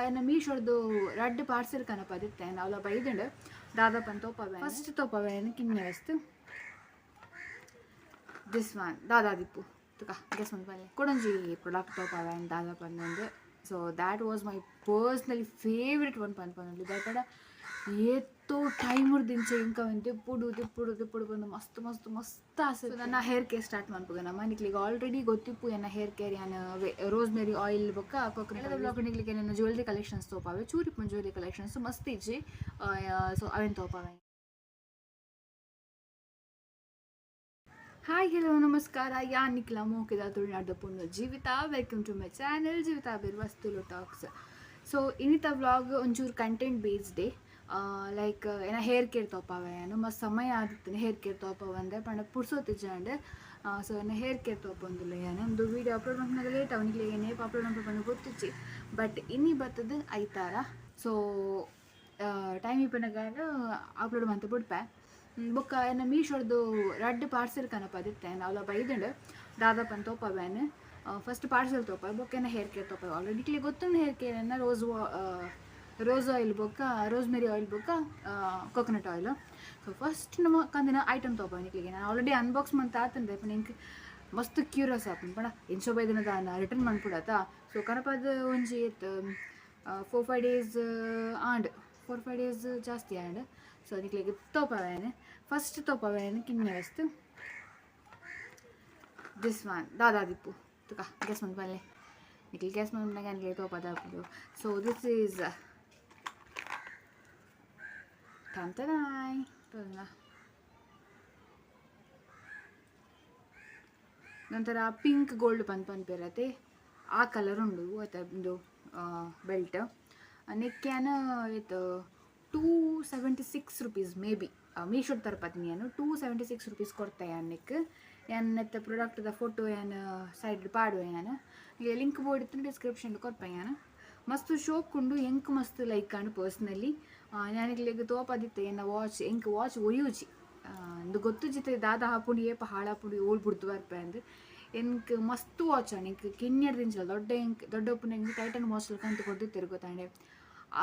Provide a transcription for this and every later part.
ಎನ್ನ ಮೀಶೋರ್ದು ರಡ್ಡ್ ಪಾರ್ಸೆಲ್ ಕನಪದಿತ್ತೆ. ಅವಲ ಬೈದುಂಡು. ದಾದ ಪಂದ್ ತೋಪವೆ. ಫಸ್ಟ್ ತೋಪವೆ ಕಿನ್ಯ ವಸ್ತು. This one ದಾದಾ ದಿಪ್ಪು ತುಕ ಗೆಸ್ ಮನ್ಪಲೆ. ಕುಡೊಂಜಿ ಪ್ರಾಡಕ್ಟ್ ತೋಪವೆ ದಾದ ಪಂದ್. So that was my personally favourite one ಪಂದ್ ಪನೊಲಿ. ದಾಯೆ ಏತೋ ಟೈಮ್ ದಿಂಚ ಇಂಕ ಅವೆನ್ ದೆಪ್ಪೊಡು ದೆಪ್ಪೊಡು ದೆಪ್ಪೊಡು ಪಂದ್ ಮಸ್ತ್ ಮಸ್ತ್ ಮಸ್ತ್ ಆಸೆ. ನನ್ನ ಹೇರ್ ಕೇರ್ ಸ್ಟಾರ್ಟ್ ಮನ್ಪುಗ ನಮ್ಮ. ನಿಕ್ಲೆಗ್ ಆಲ್ರೆಡಿ ಗೊತ್ತಿಪ್ಪು ಎನ್ನ ಹೇರ್ ಕೇರ್. ಯಾನ್ ರೋಸ್ ಮೇರಿ ಆಯಿಲ್ ಬೊಕ್ಕ ಕೊಕೊನಟ್ ಬ್ಲಾಕ್. ನಿಕ್ಲೆಗ್ ಎನ್ನ ಜ್ಯುವೆಲ್ರಿ ಕಲೆಕ್ಷನ್ಸ್ ತೋಪಾವೆ. ಚೂರು ಇಪ್ಪುನ ಜ್ಯುವೆಲ್ರಿ ಕಲೆಕ್ಷನ್ಸ್, ಮಸ್ತ್ ಇಜ್ಜಿ. ಸೊ ಅವೆನ್ ತೋಪಾವೆ. ಹಾಯ್, ಹಲೋ, ನಮಸ್ಕಾರ. ಯಾನ್ ನಿಕ್ಲ ಮೋಕೆದ ತುಳುನಾಡ್ದ ಪೊಣ್ಣು Jeevitha. Welcome to my channel Jeevitha Birwas Tulu talks. So ಇನ್ನಿತ vlog ಒಂಚೂರು ಕಂಟೆಂಟ್ ಬೇಸ್ಡ್ ಡೇ. ಲೈಕ್ ಏನ ಹೇರ್ ಕೇರ್ ತೋಪಾವೆ. ಯಾನು ಮಸ್ತ್ ಸಮಯ ಆದಿತ್ತು ಹೇರ್ ಕೇರ್ ತೋಪವಂದೆ ಪಂಡ ಪುರ್ಸೊತ್ತಿಜ್ಜಾಂಡ್. ಸೊ ಎನ್ನ ಹೇರ್ ಕೇರ್ ತೋಪೊಂದುಲ್ಲ ಯಾನು. ಒಂದು ವೀಡಿಯೋ ಅಪ್ಲೋಡ್ ಮಲ್ಪುನಗ ಲೇಟ್ ಅವು. ನಿಕ್ಲೆಗ್ ಏಪ ಅಪ್ಲೋಡ್ ಮಲ್ಪುನ ಗೊತ್ತಿಜ್ಜಿ. ಬಟ್ ಇನ್ನಿ ಬತ್ತದು ಐತಾರ. ಸೊ ಟೈಮ್ ಇಪ್ಪುನಗ ಅಪ್ಲೋಡ್ ಮಂತ್ ಬುಡ್ಪೆ. ಬೊಕ್ಕ ಎನ್ನ ಮೀಶೋರ್ದು ರಡ್ಡ್ ಪಾರ್ಸೆಲ್ ಕನಪದಿತ್ತೆ. ಅವಲ ಬೈದುಂಡು. ದಾದ ಪಂದ್ ತೋಪವೇನ್. ಫಸ್ಟ್ ಪಾರ್ಸೆಲ್ ತೋಪ, ಬೊಕ್ಕ ಎನ್ನ ಹೇರ್ ಕೇರ್ ತೋಪ. ಆಲ್ರೆಡಿ ನಿಕ್ಲೆಗ್ ಗೊತ್ತುಂಡು ಹೇರ್ ಕೇರ್ ಎನ್ನ ರೋಸ್ ರೋಸ್ ಆಯಿಲ್ ಬೊಕ್ಕ ರೋಸ್ ಮೇರಿ ಆಯಿಲ್ ಬೊಕ್ಕ ಕೊಕೊನಟ್ ಆಯಿಲ್. ಸೊ ಫಸ್ಟ್ ನಮ್ಮ ಕಂದಿನ ಐಟಮ್ ತೋಪ ನಿಕ್ಲೆಗ್. ನಾನು ಆಲ್ರೆಡಿ ಅನ್ಬಾಕ್ಸ್ ಮಂತ್ ಆತಂದೆ. ಪಂಡ ಎಂಕ್ ಮಸ್ತ್ ಕ್ಯೂರಿಯಸ್ ಆಪುಂಡು. ಪಂಡ ಎಂಚ ಬೈದಿನ ದಾನ ರಿಟರ್ನ್ ಮನ್ಪುಡತ. ಸೊ ಕನಪದ ಒಂಜಿ 4-5 ಡೇಸ್ and 4-5 days ಜಾಸ್ತಿ ಆಂಡ್. ಸೊ ನಿಕ್ಲೆಗ್ ತೋಪವೇನ್. ಫಸ್ಟ್ ತೋಪವೇನ್ ಕಿನ್ಯ ವಸ್ತು. This one ದಾದಾ ದಿಪ್ಪು ತುಕ ಗೆಸ್ ಮನ್ಪಲೆ. ನಿಕ್ಲ್ ಗೆಸ್ ಮನ್ಪುನಗ ನಿಕ್ಲೆಗ್ ತೋಪದ. ಸೊ this is ಟಂಟನಾಯ್. ನಂತರ ಪಿಂಕ್ ಗೋಲ್ಡ್ ಪಂದ್ ಪನ್ಪೆರತೆ, ಆ ಕಲರ್ ಉಂಡು ಅತ್ತ ಉಂದು ಬೆಲ್ಟ್. ನೆಕ್ಯಾನ ಇತ್ತು ₹276 ಮೇ ಬಿ. ಮೀಶೋಡ್ ತರ್ಪತ್ನಿ ಯಾನು. ₹276 ಕೊರ್ತೆ ಯಾನ್ ನೆಕ್. ಯಾನ್ ನೆತ್ತ ಪ್ರಾಡಕ್ಟ್ದ ಫೋಟೋ ಯಾನ್ ಸೈಡ್ ಪಾಡುವೆ ಯಾನ್. ಲಿಂಕ್ ಬೋರ್ಡ್ ಇತ್ತು ಡಿಸ್ಕ್ರಿಪ್ಷನ್ ಕೊರ್ಪೆ ಯಾನ್. ಮಸ್ತ್ ಶೋಕ್ ಉಂಡು. ಎಂಕ್ ಮಸ್ತ್ ಲೈಕ್ ಆಂಡ್ ಪರ್ಸ್ನಲಿ. ಯಾನ್ ನಿಕ್ಲೆಗ್ ತೋಪದಿತ್ತೆ ಎನ್ನ ವಾಚ್. ಎಂಕ್ ವಾಚ್ ಒರಿಯುಜಿ. ಇಂದು ಗೊತ್ತುಜಿತೆ ದಾದ ಹಾಪುಂಡು, ಏಪ ಹಾಳಾಪುಂಡು, ಓಲ್ ಬುಡ್ದು ಬರ್ಪೆ ಅಂದ್. ಎಂಕ್ ಮಸ್ತ್ ವಾಚ್ ಆಂಡ್. ಎಂಕ್ ಕಿನ್ಯಡ್ದಿಂಚಲ ದೊಡ್ಡ ಎಂಕ್ ದೊಡ್ಡ ಉಪ್ಪುನ ಎಂಕ್ ಟೈಟನ್ ವಾಚ್ ಕಂತ್ ಕೊರ್ದಿತ್ತೆರ್ ಗೊತ್ತಾಂಡೆ.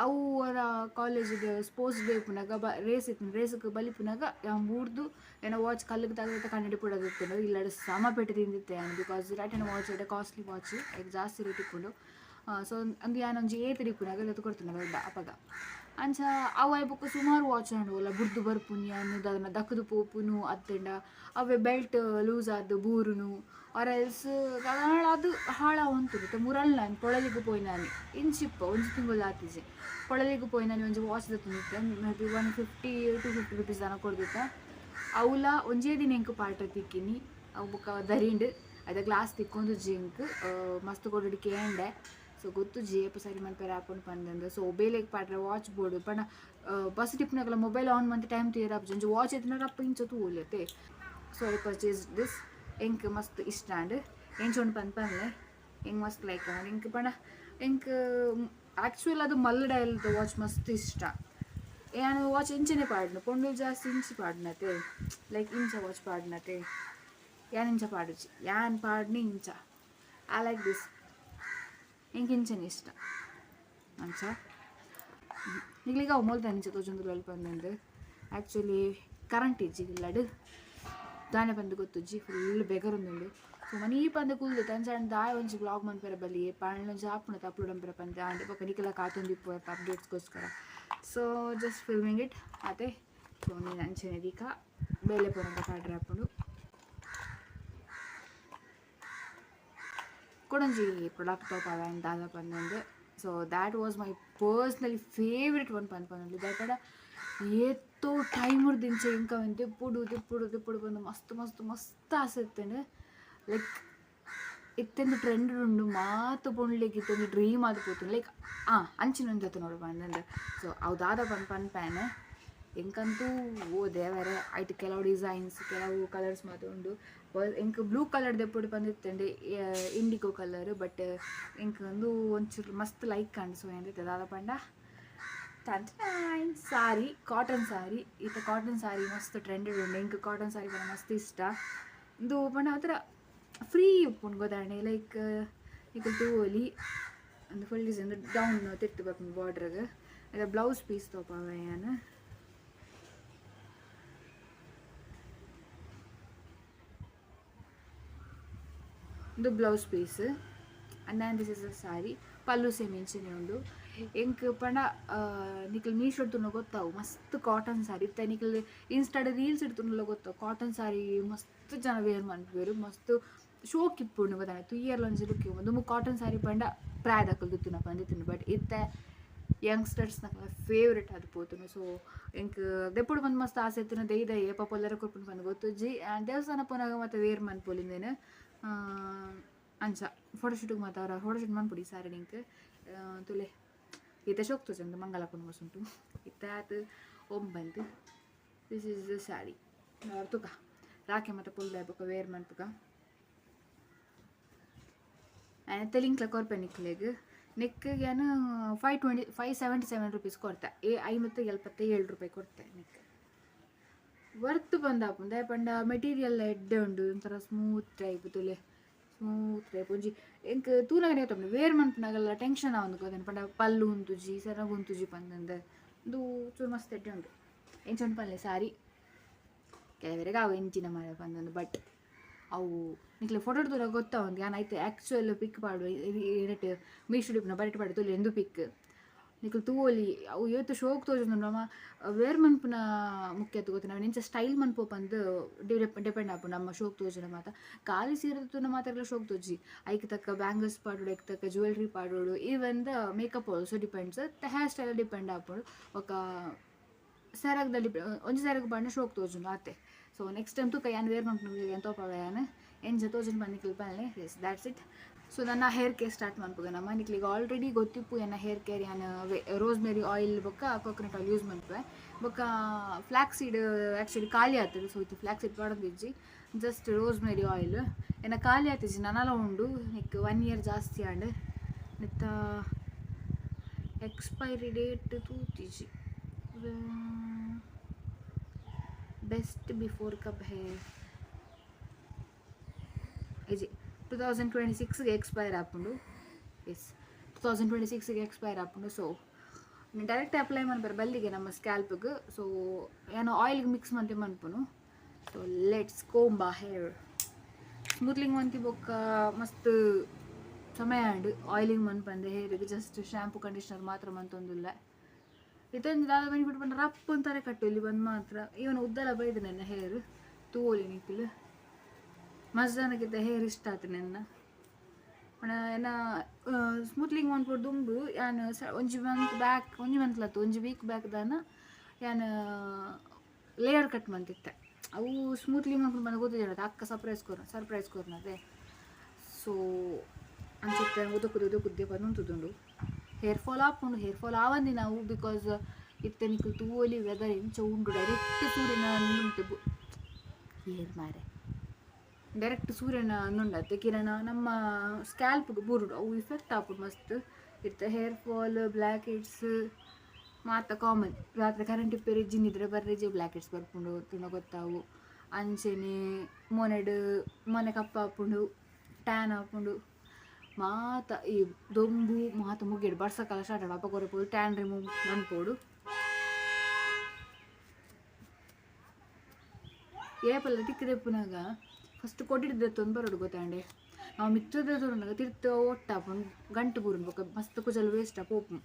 ಅವು ಒರ ಕಾಲೇಜಿಡ್ ಸ್ಪೋರ್ಟ್ಸ್ ಡೇ ಉಪ್ಪುನಗ ಬ ರೇಸ್ ಇತ್ತು. ರೇಸ್ಗ್ ಬಲಿಪುನಗ ಯಾನ್ ಬೂರ್ದು ಎನ್ನ ವಾಚ್ ಕಲ್ಲುಗ್ ತಾಗ್ದ್ ಕನ್ನಡಿ ಪುಡದಿತ್ತುಂಡು. ಇಲ್ಲಡ್ ಸಮ ಪೆಟ್ಟು ತಿಂದಿತ್ತೆ ಯಾನ್. Because Titan watch ಎಡ್ಡೆ ಕಾಸ್ಟ್ಲಿ ವಾಚ್, ಐಕ್ ಜಾಸ್ತಿ ರೇಟ್ ಇಪ್ಪುಂಡು. ಸೊ ಅಂದು ಯಾನ್ ಒಂಜಿ ಏತ್ ಇಪ್ಪುನಗ ದೆತ್ತ್ ಕೊರ್ತುಂಡು ದೊಡ್ಡ ಅಪಗ. ಅಂಚ ಅವು ಆಯಿ ಬೊಕ್ಕ ಸುಮಾರು ವಾಚ್ ಆಂಡ್. ಓಲ ಬುಡ್ದು ಬರ್ಪುನಿ ಯಾನ್, ದಾದನ ದಕ್ಕುದು ಪೋಪುನು ಅತ್ತಂಡ ಅವೆ ಬೆಲ್ಟ್ ಲೂಸ್ ಆದ್ ಬೂರುನು ಆರ್ ಎಲ್ಸ್ ಅದು ಹಾಳಾವೊಂತುಂಡು. ಮುರಲ್ನ ಪೊಳಲಿಗ್ ಪೋಯಿನಾನಿ ಇಂಚಿಪ್ಪ ಒಂಜಿ ತಿಂಗೊಲು ಆತಿಜಿ. ಪೊಳಲಿಗ್ ಪೋಯಿನಾನಿ ಒಂಜಿ ವಾಚ್ ದೆತ್ತೊಂದಿತ್ತೆ. ಮೇ ಬಿ 150, ₹250 ದಾನ ಕೊರ್ದಿತ್ತ. ಅವುಲ ಒಂಜೇ ದಿನ ಎಂಕ್ ಪಾಡ್ರೆ ತಿಕ್ಕಿನಿ. ಅವು ಬೊಕ್ಕ ದರಿಂಡ್. ಐತ ಗ್ಲಾಸ್ ತಿಕ್ಕೊಂದುಜ್ಜಿ ಎಂಕ್. ಮಸ್ತ್ ಕೊಡೊಡು ಕೇಂಡೆ. ಸೊ ಗೊತ್ತುಜ್ಜಿ ಏಪ ಸರಿ ಮನ್ಪೆರೆ ಆಪುಂಡು ಪಂದಂದು. ಸೊ ಬೇಲೆಗ್ ಪಾಡ್ರೆ ವಾಚ್ ಬೋಡು. ಪಂಡ ಬಸ್ ಇಪ್ಪುನಗಲ ಮೊಬೈಲ್ ಆನ್ ಮಂತ್ ಟೈಮ್ ತೂಯೆರೆ ಆಪುಜಿ. ಒಂಜಿ ವಾಚ್ ಇತ್ತ್ಂಡ ರಪ್ಪ ಇಂಚ ತೂವೊಲಿ. ಸೊ I purchase this. ಎಂಕ್ ಮಸ್ತ್ ಇಷ್ಟ ಆಂಡ್. ಎಂಚ ಉಂಡು ಪಂದ್ ಪನ್ಲೆ. ಎಂಕ್ ಮಸ್ತ್ ಲೈಕ್ ಆಂಡ್. ಎಂಕ್ ಪಂಡ ಎಂಕ್ ಆಕ್ಚುಯಲ್ ಅದು ಮಲ್ಲ ಡಯಲ್ದ ವಾಚ್ ಮಸ್ತ್ ಇಷ್ಟ. ಯಾನ್ ವಾಚ್ ಇಂಚನೆ ಪಾಡುನು. ಪೊಣ್ಣುಲು ಜಾಸ್ತಿ ಇಂಚಿ ಪಾಡುನತೆ, ಲೈಕ್ ಇಂಚ ವಾಚ್ ಪಾಡುನತೆ. ಯಾನ್ ಇಂಚ ಪಾಡುಜಿ. ಯಾನ್ ಪಾಡ್ನಿ ಇಂಚ. I like this. ಎಂಕ್ ಇಂಚನೆ ಇಷ್ಟ ಅಂಚ. ನಿಕ್ಲೆಗ್ ಅವು ಮೊಲ್ತ ಇಂಚ ತೋಜೊಂದುಲ್ಲ ಪಂದಂದು. ಆ್ಯಕ್ಚುಲಿ ಕರೆಂಟ್ ಇಜ್ಜಿ ಇಲ್ಲಡ್. ದಾನೆ ಪಂದ್ ಗೊತ್ತುಜ್ಜಿ. ಫುಲ್ ಬೆಗರೊಂದುಂಡು. ಸೊ ಮನೀ ಪಂದ್ ಕುಲ್ದು ಅಂಚಾಂಡ ದಾಯ ಒಂಜಿ ವ್ಲಾಗ್ ಮನ್ಪೆರೆ ಬಲ್ಲಿ, ಪಾಂಡ ಒಂಜಿ ಆಪುಂಡು ಅಪ್ಲೋಡ್ ಮನ್ಪೆರೆ ಪಂದ್ ಆಂಡ್. ಬೊಕ್ಕ ನಿಕಲ ಕಾತೊಂದಿಪ್ಪು ಅಪ್ಡೇಟ್ಸ್ಗೋಸ್ಕರ. ಸೊ ಜಸ್ಟ್ ಫಿಲ್ಮಿಂಗ್ it ಆತೆ. ಸೊ ನೀನು ಅಂಚನೆ ದೀಕ ಬೇಲೆ ಪೋನಗ ಪಾಡ್ರೆ ಆಪುಂಡು. ಕುಡೊಂಜಿ ಪ್ರಾಡಕ್ಟ್ ತೋಪವೆ ದಾದ ಪಂದಂದು. So that was my personally favourite one ಪಂದ್ ಪನೊಲಿ. ದಾಯೆ ಪಂಡ ಏತೋ ಟೈಮ್ ದಿಂಚ ಇಂಕ ಅವೆನ್ ದೆಪ್ಪೊಡು ದೆಪ್ಪೊಡು ದೆಪ್ಪೊಡು ಪಂದ್ ಮಸ್ತ್ ಮಸ್ತ್ ಮಸ್ತ್ ಆಸೆ ಇತ್ತುಂಡು. ಲೈಕ್ ಇತ್ತೆಂದು ಟ್ರೆಂಡ್ ಉಂಡು. ಮಾತ ಪೊಣ್ಣುಲೆಗ್ ಇತ್ತೊಂಜಿ ಡ್ರೀಮ್ ಆದ್ ಪೋತುಂಡು. ಲೈಕ್ ಅಂಚಿನ ಒಂಜಿ ದೆತೊನೊಡು ಪಂದಂದು. ಸೊ ಅವು ದಾದ ಪಂದ್ ಪನ್ಪೇನೆ. ಎಂಕಂತೂ ಓ ದೇವರೆ, ಐಟ್ ಕೆಲವು ಡಿಸೈನ್ಸ್, ಕೆಲವು ಕಲರ್ಸ್ ಮಾತ ಉಂಡು. ಎಂಕ್ ಬ್ಲೂ ಕಲರ್ ದೆಪ್ಪೊಡು ಪಂದಿತ್ತುಂಡು, ಇಂಡಿಗೋ ಕಲರ್. ಬಟ್ ಎಂಕ್ ಉಂದು ಒಂಚೂರು ಮಸ್ತ್ ಲೈಕ್ ಆಂಡ್. ಸೊ ಯಾನ್ ದಾದ ಪಂಡ ಸಾರಿ, ಕಾಟನ್ ಸಾರಿ. ಇತ್ತೆ ಕಾಟನ್ ಸಾರಿ ಮಸ್ತ್ ಟ್ರೆಂಡೆಡ್ ಉಂಡು. ಎಂಕ್ ಕಾಟನ್ ಸಾರಿ ಪಂಡ ಮಸ್ತ್ ಇಷ್ಟ. ಉಂದು ಪಂಡ ಒಂಥರ ಫ್ರೀ ಉಪ್ಪುಂಡು ಗೊತ್ತಾಂಡೆ. ಲೈಕ್ ನಿಕುಲು ತೂವೊಲಿ. ಒಂದು ಫುಲ್ ಡಿಸೈನ್ ಡೌನ್ ತಿರ್ತು ಬರ್ಪುಂಡು ಬಾರ್ಡ್ರಿಗೆ. ಅದ ಬ್ಲೌಸ್ ಪೀಸ್ ತೋಪಾವೆ ಯಾನ್. ಇದು blouse piece and then this is a saree. Pallu same ಇಂಚನೆ ಉಂಡು. ಎಂಕ್ ಪಂಡ ನಿಕಲ್ ಮೀಶೋಡ್ ತೂಂಡ ಗೊತ್ತಾವು ಮಸ್ತ್ ಕಾಟನ್ ಸಾರಿ ಇತ್ತೆ. ನಿಕಲ್ ಇನ್ಸ್ಟಾಡ್ ರೀಲ್ಸ್ ತೂಂಡಲ ಗೊತ್ತಾವು, ಕಾಟನ್ ಸಾರಿ ಮಸ್ತ್ ಜನ ವೇರ್ ಮನ್ಪುವೆರ್, ಮಸ್ತ್ ಶೋಕ್ ಇಪ್ಪುಂಡು ಗೊತ್ತಾಂಡ. ತೂಯೆರ್ಲ ಒಂಜಿ ಲುಕ್. ದುಂಬು ಕಾಟನ್ ಸಾರಿ ಪಂಡ ಪ್ರಾಯದಕುಲು ತುತ್ತುನ ಪಂದಿತ್ತುಂಡು, ಬಟ್ ಇತ್ತೆ ಯಂಗ್ಸ್ಟರ್ಸ್ನಕ್ಲೆನ ಫೇವ್ರೇಟ್ ಆದ್ ಪೋತುಂಡು. ಸೊ ಎಂಕ್ ದೆಪ್ಪುಡು ಪಂದ್ ಮಸ್ತ್ ಆಸೆ ಇತ್ತುಂಡು. ದೆಯ್ದ ಏಪ ಪೊಲ್ಲರೆ ಕೊರ್ಪುಂಡು ಪಂದ್ ಗೊತ್ತುಜ್ಜಿ. ಆ್ಯಂಡ್ ದೇವಸ್ಥಾನ ಪೋನಗ ಮಾತ ವೇರ್ ಮನ್ಪೊಲಿ ಅಂಚ ಫೋಟೋಶೂಟಿಗೆ ಮಾತ ಅವರ ಫೋಟೋಶೂಟ್ ಮನ್ಪೊಡು ಈ ಸಾರಿ ಎಂಕ್. ತೂಲೆ ಇತ್ತೆ ಶೋಕ್ ತೋಜುಂಡು ಮಂಗಲ ಪುನ್ಮಸುಂಟು ಇತ್ತೆ ಆತ್ ಒಂಬಂತ್. This is the sari. ತುಕ ರಾಕೆ ಮಾತ ಪೊಲ್ಲು ಬೊಕ ವೇರ್ ಮನ್ಪುಗ. ಆ್ಯಂಡ್ ಲಿಂಕ್ಲ ಕೊರ್ಪೆ ನಿಕ್ಲೆಗ್. ನೆಕ್ ಯಾನ್ 520, 577 ರುಪೀಸ್ ಕೊರ್ತೆ. 577 ರೂಪಾಯಿ ಕೊರ್ತೆ. ನೆಕ್ ವರ್ತ್ ಬಂದಾಪುಂಡು, ದಾಯೆ ಪಂಡ ಮೆಟೀರಿಯಲ್ ಎಡ್ಡೆ ಉಂಡು, ಒಂಥರ ಸ್ಮೂತ್ ಟೈಪ್. ತೂಲೆ, ಸ್ಮೂತ್ ಟೈಪ್. ಒಂಜಿ ಎಂಕ್ ತೂನಗನೆ ಗೊತ್ತಾಪುಂಡು, ವೇರ್ ಮನ್ಪುನಗಲ ಟೆನ್ಷನ್ ಆವೊಂದು ಗೊತ್ತುಂಡು ಪಂಡ ಪಲ್ಲು ಉಂತುಜಿ, ಸೆರಗು ಉಂತುಜಿ ಪಂದಂದು. ಉಂದು ಚೂರು ಮಸ್ತ್ ಎಡ್ಡೆ ಉಂಡು. ಎಂಚ ಉಂಡು ಪನ್ಲೆ ಸಾರಿ. ಕೆಲವರಿಗೆ ಅವು ಎಂಚಿನ ಮಾರ ಪಂದಂದು, ಬಟ್ ಅವು ನಿಕ್ಲೆ ಫೋಟೋ ತೂನಗ ಗೊತ್ತಾವಂದು. ಯಾನ್ ಐತೆ ಆ್ಯಕ್ಚುಯಲ್ ಪಿಕ್ ಪಾಡುವೆ. ಇರೆಟ್ ಮೀಶೋಡ್ ಇಪ್ಪುನ ಬರಿಟ್ ಪಾಡ್ ತೂಲೆ. ಇಂದು ಪಿಕ್ ನಿಕುಲು ತೂವೊಲಿ. ಅವು ಏತ್ ಶೋಕ್ ತೋಜುಂಡು. ನಮ ವೇರ್ ಮನ್ಪುನ ಮುಖ್ಯ ಗೊತ್ತು, ನಾವು ಎಂಚ ಸ್ಟೈಲ್ ಮನ್ಪು ಪಂದ್ ಡಿಪೆಂಡ್ ಆಪುಂಡು ನಮ್ಮ ಶೋಕ್ ತೋಜುನ ಮಾತ. ಖಾಲಿ ಸೀರೆ ತೂನ ಮಾತೆರ್ಲ ಶೋಕ್ ತೋಜಿ. ಐಕ್ ತಕ್ಕ ಬ್ಯಾಂಗಲ್ಸ್ ಪಾಡೊಡು, ಐಕ್ ತಕ್ಕ ಜುವೆಲ್ರಿ ಪಾಡೊಡು. Even the makeup also depends, hair style depend ಆಪುಂಡು. ಬೊಕ ಸೆರಗ್ದ ಒಂಜಿ ಸೆರಗು ಪಾಡ್ಂಡ ಶೋಕ್ ತೋಜುಂಡು ಆತೆ. ಸೊ ನೆಕ್ಸ್ಟ್ ಟೈಮ್ ತೂಕ, ಯಾನ್ ವೇರ್ ಮನ್ಪುನ ಯಾನ್ ತೋಪಾವೆ. ಯಾನ್ ಎಂಚ ತೋಜುಂಡು ಪಂದ್ ನಿಕುಲು ಪನ್ಲೆ. Yes, that's it. So ನನ್ನ ಹೇರ್ ಕೇರ್ ಸ್ಟಾರ್ಟ್ ಮನ್ಪುಗ ನಮ್ಮ. ನಿಕ್ಲೆಗ್ ಆಲ್ರೆಡಿ ಗೊತ್ತಿಪ್ಪು ಎನ್ನ ಹೇರ್ ಕೇರ್. ಯಾನ್ ರೋಸ್ ಮೇರಿ ಆಯಿಲ್ ಬೊಕ್ಕ ಕೋಕೋನಟ್ ಆಯಿಲ್ ಯೂಸ್ ಮನ್ಪುವೆ. ಬೊಕ್ಕ ಫ್ಲ್ಯಾಕ್ಸ್ ಸೀಡ್ ಆ್ಯಕ್ಚುಲಿ ಖಾಲಿ ಆತುಂಡು, ಸೊ ಇತ್ತೆ ಫ್ಲ್ಯಾಕ್ಸ್ ಸೀಡ್ ಪಾಡೊಂದಿಜ್ಜಿ, ಜಸ್ಟ್ ರೋಸ್ ಮೇರಿ ಆಯಿಲ್. ಎನ್ನ ಖಾಲಿ ಆತಿಜಿ, ನನಲ ಉಂಡು. ನೆಕ್ ಒನ್ ಇಯರ್ ಜಾಸ್ತಿ ಆಂಡ್. ನೆತ್ತ ಎಕ್ಸ್ಪೈರಿ ಡೇಟ್ ತೂತಿಜಿ. ಬೆಸ್ಟ್ ಬಿಫೋರ್ ಕಬ್ ಹೇ? ಇಜಿ, 2026ಗೆ ಎಕ್ಸ್ಪೈರ್ ಆಪುಂಡು. ಎಸ್, 2026ಗೆ ಎಕ್ಸ್ಪೈರ್ ಆಪುಂಡು. ಸೊ ಡೈರೆಕ್ಟ್ ಅಪ್ಲೈ ಮನ್ಪೆರೆ ಬಲ್ಲಿಗೆ ನಮ್ಮ ಸ್ಕ್ಯಾಲ್ಪ್ಗೆ. ಸೊ ಯಾನ್ ಆಯಿಲ್ಗೆ ಮಿಕ್ಸ್ ಮಂತೆ ಮನ್ಪುನು. So let's comb hair. Smoothening ಮಂತಿ ಬೊಕ್ಕ ಮಸ್ತ್ ಸಮಯ ಆಂಡ್ ಆಯಿಲಿಂಗ್ ಮನ್ಪಂದೆ ಹೇರಿಗೆ. ಜಸ್ಟ್ ಶಾಂಪು ಕಂಡೀಷ್ನರ್ ಮಾತ್ರ ಮಂತೊಂದುಲ್ಲೆ. ಇತ್ತೊಂಜಿ ದಾದ ಬೆನಿಫಿಟ್ ಪಂಡ ರಪ್ಪ ಅಂತಾರೆ ಕಟ್ಟು ಇಲ್ಲಿ ಬಂದು ಮಾತ್ರ. ಇವನ್ ಉದ್ದಲ ಬೈದು ನನ್ನ ಹೇರ್. ತೂವೊಲಿ ನಿಕುಲು, ಮಸ್ತ್ ಜನಕ್ಕಿತ್ತ ಹೇರ್ ಇಷ್ಟ ಆತು ನೆನ್ನ. ಪಂಡ ಎನ್ನ ಸ್ಮೂತ್ಲಿಂಗ್ ಮನ್ಪೊಡು ದುಂಬು ಯಾನ್ ಒಂಜಿ ಮಂತ್ ಬ್ಯಾಕ್, ಒಂಜಿ ಮಂತ್ ಲತ್ತು, ಒಂಜಿ ವೀಕ್ ಬ್ಯಾಕ್ ದಾನ ಯಾನ್ ಲೇಯರ್ ಕಟ್ ಮಂತಿತ್ತೆ. ಅವು ಸ್ಮೂತ್ಲಿ ಮನ್ಪುಂಡು ಪಂದ್ ಗೊತ್ತಿಜ್ಜಂಡ. ಅಕ್ಕ ಸರ್ಪ್ರೈಸ್ ಕೊರ್ ಸರ್ಪ್ರೈಸ್ ಕೊರ್ನತೆ. ಸೊ ಅಂಚಿತ್ತೆ ಉದಕುದು ಉದಕುದ್ದೆ ಪಂದ್ ಹೇರ್ ಫಾಲ್ ಆಪುಂಡು. ಹೇರ್ ಫಾಲ್ ಆವಂದಿನ ಅವು, because ಇತ್ತೆ ನಿಕುಲು ತೂವೊಲಿ ವೆದರ್ ಎಂಚ ಉಂಡು. ಡೈರೆಕ್ಟ್ ಸೂರ್ಯನ ಉಂಟು ಏರ್ ಮಾರೆ, ಡೈರೆಕ್ಟ್ ಸೂರ್ಯನ ಉಂಡತ್ತೆ ಕಿರಣ ನಮ್ಮ ಸ್ಕ್ಯಾಲ್ಪ್ಗೆ ಬೂರುಡು, ಅವು ಇಫೆಕ್ಟ್ ಆಪುಂಡು ಮಸ್ತ್. ಇತ್ತೆ ಹೇರ್ ಫಾಲ್, ಬ್ಲ್ಯಾಕ್ ಹೆಡ್ಸ್ ಮಾತ ಕಾಮನ್. ರಾತ್ರಿ ಕರೆಂಟ್ ಇಪ್ಪೆರೆ ನಿದ್ರೆ ಬರ್ರೆಜೆ, ಬ್ಲ್ಯಾಕ್ ಹೆಡ್ಸ್ ಬರ್ಪುಂಡು ತೂಂಡ ಗೊತ್ತಾವು. ಅಂಚೆನೆ ಮೋನೆಡ್ ಮೋನೆ ಕಪ್ಪಾಪುಂಡು, ಟ್ಯಾನ್ ಆಪುಂಡು ಮಾತ. ಈ ದೊಂಬು ಮಾತ ಮುಗಿಯಡ್ ಬರ್ಸಕಾಲ ಸ್ಟಾರ್ಟ್ ಆಂಡ್ ಅಪಗ ಒರ ಟ್ಯಾನ್ ರಿಮೂವ್ ಮನ್ಪೊಡು. ಏಪಲ ತಿಕ್ಕುದೆಪ್ಪುನಗ ಫಸ್ಟ್ ಕೊಡಿಡ್ ದೆತ್ತೊಂದು ಬರೊಡು ಗೊತ್ತಾಂಡೆ. ನಾವು ಮಿತ್ತ್ ದೆತ್ತೊನ್ನಗ ತಿರ್ತ್ ಒಟ್ಟಾಪುಂಡು, ಗಂಟು ಬೂರುಂಡು, ಬೊಕ ಮಸ್ತ್ ಕುಜಲ್ ವೇಸ್ಟ್ ಪೋಪುಂಡು.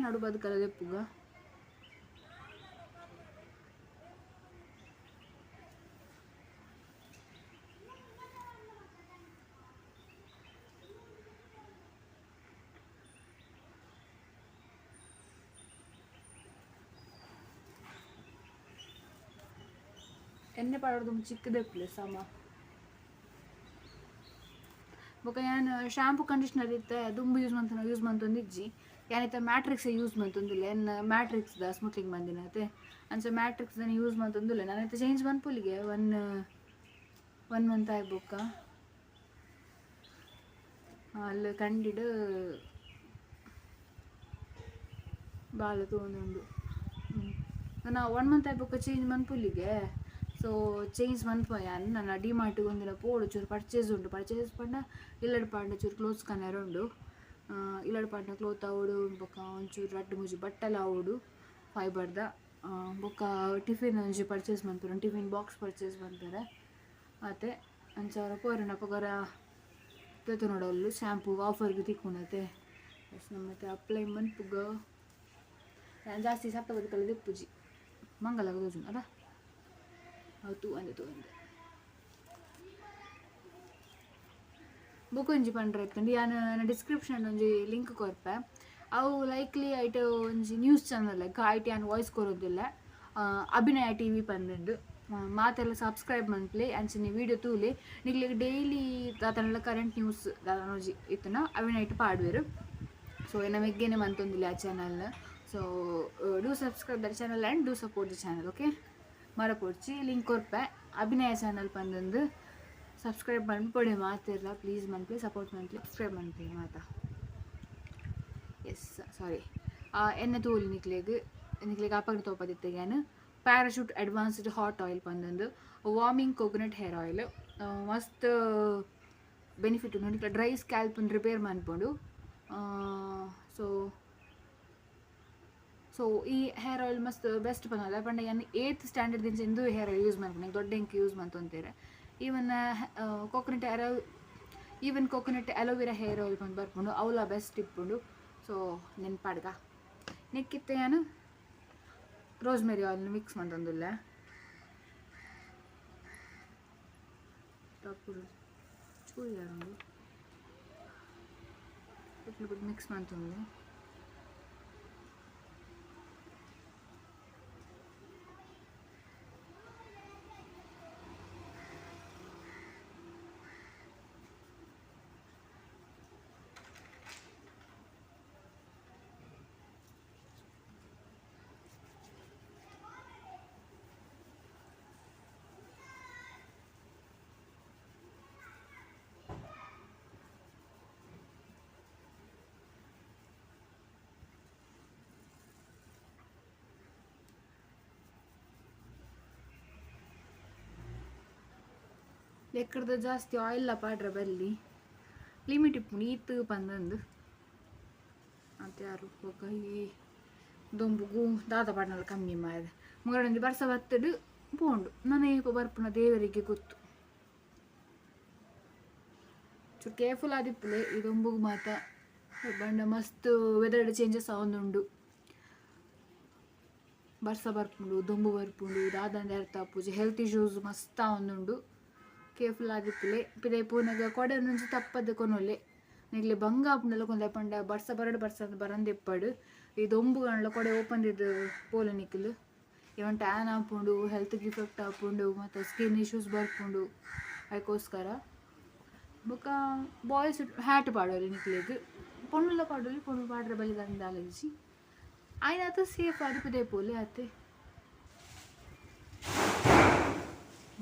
ನಡು ಬದುಕಲ ದೆಪ್ಪುಗ. ಎಣ್ಣೆ ಪಾಡೊಡು ಚಿಕ್ಕದೆಪ್ಪುಲೆ ಸಮ. ಬೊಕ ಯಾನ್ ಶಾಂಪೂ ಕಂಡೀಷ್ನರ್ ಇತ್ತೆ ದುಂಬು ಯೂಸ್ ಮಂತುನ ಯೂಸ್ ಮಂತೊಂದಿಜ್ಜಿ. ಯಾನ್ ಇತ್ತೆ ಮ್ಯಾಟ್ರಿಕ್ಸ್ ಯೂಸ್ ಮಂತೊಂದುಲ್ಲೆ. ಎನ್ನ ಮ್ಯಾಟ್ರಿಕ್ಸ್ ದ ಸ್ಮೂತ್ಲಿಂಗ್ ಮಂದಿನತೆ, ಅಂಚ ಮ್ಯಾಟ್ರಿಕ್ಸ್ ದ ಯೂಸ್ ಮಂತೊಂದುಲ್ಲೆ. ನಾನ್ ಇತ್ತೆ ಚೇಂಜ್ ಮನ್ಪೊಲಿಗೆ ಒನ್ ಒನ್ ಮಂತ್ ಆಯ್ ಬೊಕ್ಕ. ಅಲ್ಲು ಕಂಡಿಡ್ ಬಾಲ ತೂವೊಂದುಂಡು. ನನ ಒನ್ ಮಂತ್ ಆಯಿ ಬೊಕ್ಕ ಚೇಂಜ್ ಮನ್ಪುಲಿಗೆ. ಸೊ ಚೇಂಜ್ ಮನ್ಪುವ ಯಾನ್. ನನ ಡಿ ಮಾರ್ಟ್ ಒಂದಿನ ಪೋಡು, ಚೂರು ಪರ್ಚೇಸ್ ಉಂಡು. ಪರ್ಚೇಸ್ ಪಂಡ ಇಲ್ಲಡ್ ಪಾಡ್ನ ಚೂರು ಕ್ಲೋತ್ಸ್ ಕನರೆ ಉಂಡು. ಇಲ್ಲಡ್ ಪಾಡ್ನ ಕ್ಲೋತ್ ಆವೊಡು, ಬೊಕ್ಕ ಒಂಚೂರು ರಡ್ಡ್ ಮೂಜಿ ಬಟ್ಟಲು ಆವೊಡು ಫೈಬರ್ದ. ಬೊಕ್ಕ ಟಿಫಿನ್ ಒಂಜಿ ಪರ್ಚೇಸ್ ಮನ್ಪುನು, ಟಿಫಿನ್ ಬಾಕ್ಸ್ ಪರ್ಚೇಸ್ ಮನ್ಪೆರೆ ಆತೆ. ಅಂಚ ಪೋರೆನ ಅಪಗರ ದೆತೊನೊಡಲ್ಲು ಶಾಂಪೂ ಆಫರ್ಗೆ ತಿಕ್ಕುಂಡತೆ. ಎಸ್, ನಮ್ಮತ್ತೆ ಅಪ್ಲೈ ಮನ್ಪುಗ. ಯಾನ್ ಜಾಸ್ತಿ ಸಪ್ತ ದೆಪ್ಪುಜಿ, ಮಂಗಲಾಗ ತೋಜುಂಡು ಅದ. ಅವು ತೂವಂದೆ ತೂವಂದೆ. ಬೊಕೊಂಜಿ ಪಂಡ್ರೆ ಇತ್ತುಂಡು, ಯಾನ್ ಡಿಸ್ಕ್ರಿಪ್ಷನ್ ಒಂಜಿ ಲಿಂಕ್ ಕೊರ್ಪೆ. ಅವು ಲೈಕ್ಲಿ ಐಟ್ ಒಂಜಿ ನ್ಯೂಸ್ ಚಾನಲ್ ಲೆಕ್ಕ, ಐಟ್ ಯಾನ್ ವಾಯ್ಸ್ ಕೊರೋದಿಲ್ಲ. ಅಭಿನಯ ಟಿವಿ ಪಂದುಂಡು. ಮಾತೆಲ್ಲ ಸಬ್ಸ್ಕ್ರೈಬ್ ಮನ್ಪುಲೆ, ಅಂಚನೆ ವೀಡಿಯೋ ತೂಲೆ. ನಿಕ್ಲೆಗ್ ಡೈಲಿ ದಾದನಲ ಕರೆಂಟ್ ನ್ಯೂಸ್ ದಾದನ ಒಂಜಿ ಇತ್ತುಂಡ ಅವೆನ್ ಐಟ್ ಪಾಡುವೆರ್. ಸೊ ಎನ್ನ ಮೆಗ್ಗೆನೆ ಮಂತೊಂದುಲ್ಲೆ ಆ channel. So do subscribe the channel and do support the channel, okay? ಮರಪೊಡ್ಚಿ, link ಕೊರ್ಪೆ, ಅಭಿನಯ ಚಾನಲ್ ಪಂದೊಂದು. ಸಬ್ಸ್ಕ್ರೈಬ್ ಮನ್ಪೊಡೆ ಮಾತೆರ್ಲ, ಪ್ಲೀಸ್ ಮನ್ಪುಲೆ, ಸಪೋರ್ಟ್ ಮನ್ಪುಲೆ, ಸಬ್ಸ್ಕ್ರೈಬ್ ಮನ್ಪುಲೆ ಮಾತ. ಎಸ್, ಸಾರಿ, ಎಣ್ಣೆ ತೂಲಿ ನಿಕ್ಲೆಗ್ ನಿಕ್ಲೆಗ್ ಅಪಗ ತೋಪದಿತ್ತೆ ಯಾನ್. ಪ್ಯಾರಾಶೂಟ್ ಅಡ್ವಾನ್ಸ್ಡ್ ಹಾಟ್ ಆಯಿಲ್ ಪಂದೊಂದು, ವಾರ್ಮಿಂಗ್ ಕೋಕೋನಟ್ ಹೇರ್ ಆಯಿಲ್. ಮಸ್ತ್ ಬೆನಿಫಿಟ್ ಉಂಡು ನಿಕ್ಲೆ ಡ್ರೈ ಸ್ಕ್ಯಾಲ್ಪ್ ರಿಪೇರ್ ಮನ್ಪುಂಡು. ಸೊ ಸೊ ಈ ಹೇರ್ ಆಯಿಲ್ ಮಸ್ತ್ ಬೆಸ್ಟ್ ಪಂದ್ ಪಂಡ ಯಾನ್ ಏತ್ ಸ್ಟ್ಯಾಂಡರ್ಡ್ ದಿಂಚ ಇಂದು ಹೇರ್ ಆಯಿಲ್ ಯೂಸ್ ಮನ್ಪುನೆ, ದೊಡ್ಡ ಎಂಕ್ use ಮಂತೊಂತೆರ್. Even coconut hair, even coconut aloe vera hair oil ಪಂದ್ ಬರ್ಪುಂಡು, ಅವುಲ ಬೆಸ್ಟ್ ಇಪ್ಪುಂಡು. ಸೊ ನೆನ್ಪಾಡ್ಗ ನೆಕ್ಕಿತ್ತೆ ಯಾನ್ ರೋಸ್ಮೆರಿ ಆಯಿಲ್ ಮಿಕ್ಸ್ ಮಂತೊಂದುಲ್ಲೆ. ಚೂರು ಯಾರುಂಡು ಮಿಕ್ಸ್ ಮಂತೊಂದು. ಲೆಕ್ಕದ ಜಾಸ್ತಿ ಆಯಿಲ್ ಪಾಡ್ರೆ ಬಲ್ಲಿ, ಲಿಮಿಟ್ ಇಪ್ಪುಂಡು ಈತ್ ಪಂದಂದು ಅಂತ. ಯಾರು ಬೊಕ್ಕ ಈ ದೊಂಬುಗು ದಾದ ಪಾಡ್ನಲ ಕಮ್ಮಿ ಮಾಯದ ಮುಗಡೊಂಜಿ ಬರ್ಸ ಬತ್ತಡು ಪೋಂಡು, ನನ ಏಪ ಬರ್ಪುನ ದೇವರಿಗೆ ಗೊತ್ತು. ಚೂರು ಕೇರ್ಫುಲ್ ಆದಿಪ್ಪುಲೆ ಈ ದೊಂಬುಗು ಮಾತ. ಬಂಡ ಮಸ್ತ್ ವೆದರ್ ಚೇಂಜಸ್ ಆವೊಂದುಂಡು. ಬರ್ಸ ಬರ್ಪುಂಡು, ದೊಂಬು ಬರ್ಪುಂಡು, ದಾದಂದೆ ಅರ್ಥ ಆಪುಜಿ. ಹೆಲ್ತ್ ಇಶ್ಯೂಸ್ ಮಸ್ತ್ ಆವೊಂದುಂಡು, ಕೇರ್ಫುಲ್ ಆದಿಪ್ಪುಲೆ. ಪಿದಯಿ ಪೋನಗ ಕೊಡೆ ಒಂಜಿ ತಪ್ಪದ್ ಕೊನೊಲೆ, ನಿಕ್ಲೆ ಬಂಗ ಆಪುಂಡಲ ಕೊಂದೆ. ಪಂಡ ಬರ್ಸ ಬರಡ್, ಬರ್ಸ ಬರಂದಿಪ್ಪಡ್. ಈ ದೊಂಬು ಗಂಡ್ಲ ಕೊಡೆ ಓಪನ್ ದಿದ್ ಪೋಲೆ ನಿಕ್ಲು. ಇವನ್ ಟ್ಯಾನ್ ಆಪುಂಡು, ಹೆಲ್ತ್ಗೆ ಇಫೆಕ್ಟ್ ಆಪುಂಡು, ಮತ್ತು ಸ್ಕಿನ್ ಇಶ್ಯೂಸ್ ಬರ್ಪುಂಡು, ಅದಕ್ಕೋಸ್ಕರ. ಬೊಕ್ಕ ಬಾಯ್ಸ್ ಹ್ಯಾಟ್ ಪಾಡೊಲಿ ನಿಕ್ಲೆಗ್, ಪೊಣ್ಣುಲ ಪಾಡೊಲಿ, ಪೊಣ್ಣು ಪಾಡ್ರೆ ಬಲ್ಲಿ ದಾಲ ಇಜ್ಜಿ. ಆಯ್ನಾತ್ ಸೇಫ್ ಆದ್ ಪಿದಯಿ ಪೋಲೆ ಆತೆ.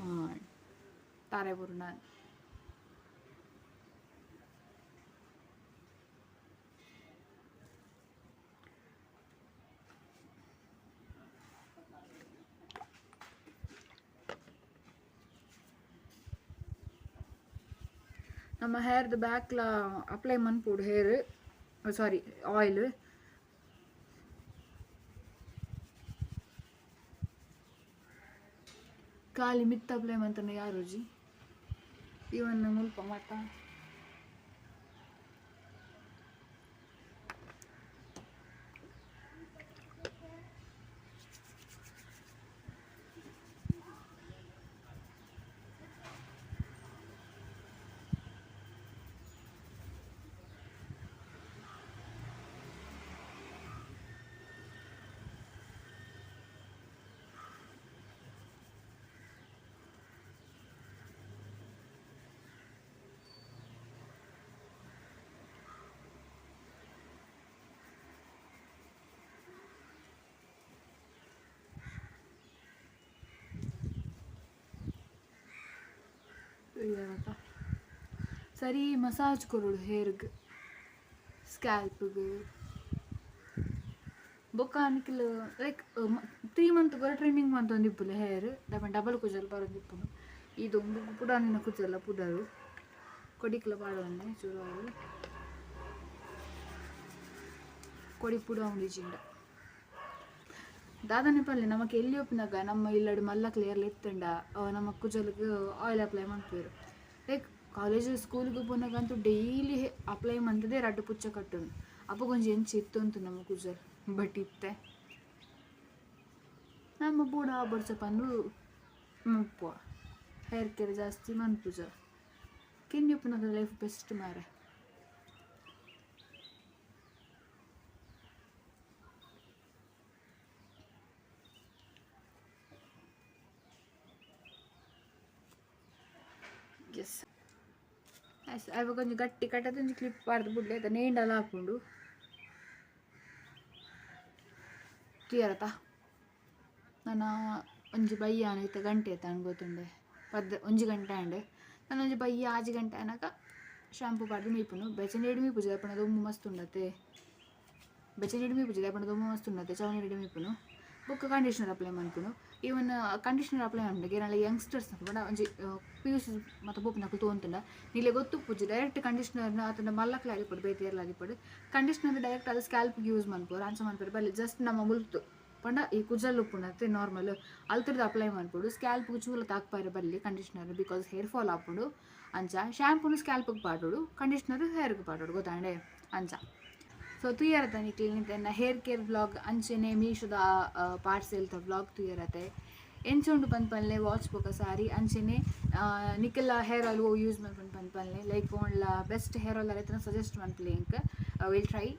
ಹಾಂ, ತಾರೆ ಬುರ್ನ ನಮ್ಮ ಹೇರ್ದ ಬ್ಯಾಕ್ಲ ಅಪ್ಲೈ ಮನ್ಪೊಡು ಹೇರ್, ಸಾರಿ ಆಯಿಲ್. ಖಾಲಿ ಮಿತ್ತ ಅಪ್ಲೈ ಮಂತನ ಯಾರುಜಿ, ಇವನ್ ಮುಲ್ಪ ಮಾತ. ಸರಿ ಮಸಾಜ್ ಕೊರೊಡು ಹೇರ್ಗ್, ಸ್ಕ್ಯಾಲ್ಪ್ಗ್. ಬೊಕ್ಕ ನಿಕ್ಲ್ ಲೈಕ್ 3 ಮಂತ್ ಗೊರ ಟ್ರಿಮ್ಮಿಂಗ್ ಮಂತೊಂದಿಪ್ಪುಲೆ ಹೇರ್ ಡಬಲ್ ಡಬಲ್ ಕುಜಲ್ ಬರೊಂದಿಪ್ಪುಂಡು ಈ ದೊಂಬು ಪುಡಾನಿನ ಕುಜಲ ಪುಡರು ಕೊಡಿಕ್ಲ ಪಾಡೊಂದೆ ಚೂರು ಆವು ಕೊಡಿ ಪುಡಾವುಂಡು ಜಿಂಡ ದಾದನೆ ಪಲ್ಲೆ ನಮಕ್ ಎಲ್ಲಿ ಒಪ್ಪಿನಾಗ ನಮ್ಮ ಇಲ್ಲಡ್ ಮಲ್ಲ ಕ್ಲಿಯರ್ ಇತ್ತಂಡ ನಮ್ಮ ಕುಜಲ್ಗ್ ಆಯಿಲ್ ಅಪ್ಲೈ ಮನ್ಪುವೆರ್ ಲೈಕ್ ಕಾಲೇಜ್ ಸ್ಕೂಲ್ಗ್ ಪೋನಗಂತೂ ಡೈಲಿ ಅಪ್ಲೈ ಮಂತುದೇ ರಡ್ಡ್ ಪುಚ್ಚ ಕಟ್ಟುನು ಅಪಗ ಒಂಜಿ ಎಂಚ ಇತ್ತೊಂತು ನಮ್ಮ ಕುಜಲ್ ಬಟ್ ಇತ್ತೆ ನಮ್ಮ ಬೋಡ ಬೊಡ್ಚ ಪಂದು ಮನ್ಪುವ ಹೇರ್ ಕೇರ್ ಜಾಸ್ತಿ ಮನ್ಪುಜ ಕಿನ್ನಿ ಉಪ್ಪುನಗ ಲೈಫ್ ಬೆಸ್ಟ್ ಮಾರೆ. ಎಸ್ ಅವಾಗ ಒಂಜಿ ಗಟ್ಟಿ ಕಟ್ಟದ ಒಂಜಿ ಕ್ಲಿಪ್ ಪಾಡ್ದು ಬುಡ್ಲೆ ಅದ ನೇಂಡಲ ಆಪುಂಡು ತೂಯರತ ನನ ಒಂಜಿ ಬಯ್ಯ ಇತ್ತೆ ಗಂಟೆ ಆಯ್ತು ಗೊತ್ತುಂಡೆ ಪದ್ ಒಂಜಿ ಗಂಟೆ ಆಂಡ್ ನನ ಒಂಜಿ ಬಯ್ಯ ಆಜಿ ಗಂಟೆ ಆನಗ ಶಾಂಪೂ ಪಾಡ್ದು ಮೀಪುನು ಬೆಚ್ಚನೀರು ಮೀಪುಜಿ ದಾಯೆ ಪಂಡ ದೊಂಬು ಮಸ್ತ್ ಉಂಡತೆ ಬೆಚ್ಚನೀರು ಮೀಪುಜಿ ದಾಯೆ ಪಂಡ ದೊಂಬು ಮಸ್ತ್ ಉಂಡತೆ ಚವನೀರು ಮೀಪುನು ಬೊಕ್ಕ ಕಂಡೀಷ್ನರ್ ಅಪ್ಲೈ ಮನ್ಪುನು ಈವನ್ ಕಂಡೀಷ್ನರ್ ಅಪ್ಲೈ ಮನ್ಪುಂಡು ಏನಾಲ ಯಂಗ್ಸ್ಟರ್ಸ್ ಪಂಡ ಒಂಜಿ ಪಿ.ಯು.ಸಿ ಮಾತ ಪೋಪಿನಕುಲು ತೋಂತುಂಡ ನಿಲೆ ಗೊತ್ತುಪ್ಪುಜಿ ಡೈರೆಕ್ಟ್ ಕಂಡೀಷ್ನರ್ನ ಅತಂಡ ಮಲ್ಲಕ್ಲೆ ಆದಿಪ್ಪೊಡು ಬೇತೆ ಏರ್ಲ ಆದಿಪ್ಪೊಡು ಕಂಡೀಷ್ನರ್ ಡೈರೆಕ್ಟ್ ಅದು ಸ್ಕ್ಯಾಲ್ಪ್ಗೆ ಯೂಸ್ ಮನ್ಪುವೆರ್ ಅಂಚ ಮನ್ಪೆರ್ ಬಲ್ಲಿ ಜಸ್ಟ್ ನಮ್ಮ ಮುಲ್ತು ಪಂಡ ಈ ಕುಜಲ್ ಉಪ್ಪುಂಡತ್ತೆ ನಾರ್ಮಲ್ ಅಲ್ತುರ್ದು ಅಪ್ಲೈ ಮನ್ಪೊಡು ಸ್ಕ್ಯಾಲ್ಪ್ಗೆ ಚೂಲ ತಾಕ್ಪಾರೆ ಬಲ್ಲಿ ಕಂಡೀಷ್ನರ್ because hair fall ಆಪುಂಡು ಅಂಚ ಶಾಂಪೂನು ಸ್ಕ್ಯಾಲ್ಪ್ಗೆ ಪಾಡೊಡು ಕಂಡೀಷ್ನರ್ ಹೇರ್ಗೆ ಪಾಡೊಡು ಗೊತ್ತಾಂಡೆ ಅಂಚ. ಸೊ ತೂಯರತ ನಿಕ್ಲ್ ಎನ್ನ ಹೇರ್ ಕೇರ್ ವ್ಲಾಗ್ ಅಂಚೆನೆ ಮೀಶೋದ ಪಾರ್ಸೆಲ್ದ ವ್ಲಾಗ್ ತೂಯರತೆ ಎಂಚ ಉಂಡು ಪನ್ಪನ್ಲೆ ವಾಚ್ ಬೊಕ ಸಾರಿ ಅಂಚೆನೆ ನಿಕ್ಕೆಲ್ಲ ಹೇರ್ ಆಯಿಲ್ ಒವು ಯೂಸ್ ಮನ್ಪುನು ಪನ್ಪನ್ಲೆ ಲೈಕ್ ಓಂಡ್ಲ ಬೆಸ್ಟ್ ಹೇರ್ ಆಯಿಲ್ ಅರೆತನ ಸಜೆಸ್ಟ್ ಮನ್ಪುಲೆ ಎಂಕ್ will try.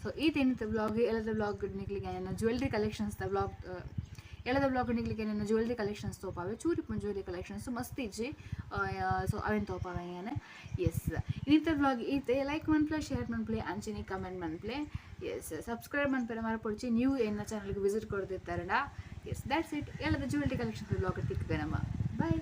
So ಈ ತಿನಿತ ವ್ಲಾಗ್ ಎಲ್ಲದ ವ್ಲಾಗ್ ನಿಕ್ಲಿಗೆ ಎನ್ನ ಜ್ಯುವೆಲ್ರಿ ಕಲೆಕ್ಷನ್ಸ್ ದ ವ್ಲಾಗ್ ಎಲ್ಲದ ವ್ಲಾಗ್ ನಿಕ್ಲಿಗೆ ಎನ್ನ ಜ್ಯುವೆಲ್ರಿ ಕಲೆಕ್ಷನ್ಸ್ ತೋಪಾವೆ ಚೂರಿ ಜ್ಯುವೆಲ್ರಿ ಕಲೆಕ್ಷನ್ಸ್ ಮಸ್ತ್ ಇಜ್ಜಿ. ಸೊ ಅವೆನ್ ತೋಪಾವೆ ಯಾನ್. ಎಸ್ ಇನ್ನಿತ ವ್ಲಾಗ್ ಈತೆ ಲೈಕ್ ಮನ್ಪುಲೆ ಶೇರ್ ಮನ್ಪುಲೆ ಅಂಚೆನೆ ಕಮೆಂಟ್ ಮನ್ಪುಲೆ. ಎಸ್ ಸಬ್ಸ್ಕ್ರೈಬ್ ಮನ್ಪೆರೆ ಮರಪೊಡ್ಚಿ ನ್ಯೂ ಎನ್ನ ಚಾನಲ್ಗೆ ವಿಸಿಟ್ ಕೊರ್ದಿತ್ತಾರಂಡ. ಎಸ್ that's it ಎಲ್ಲದ ಜ್ಯುವೆಲ್ರಿ ಕಲೆಕ್ಷನ್ಸ್ ವ್ಲಾಗ್ ತಿಕ್ಕುವೆ ನಮ್ಮ. ಬಾಯ್.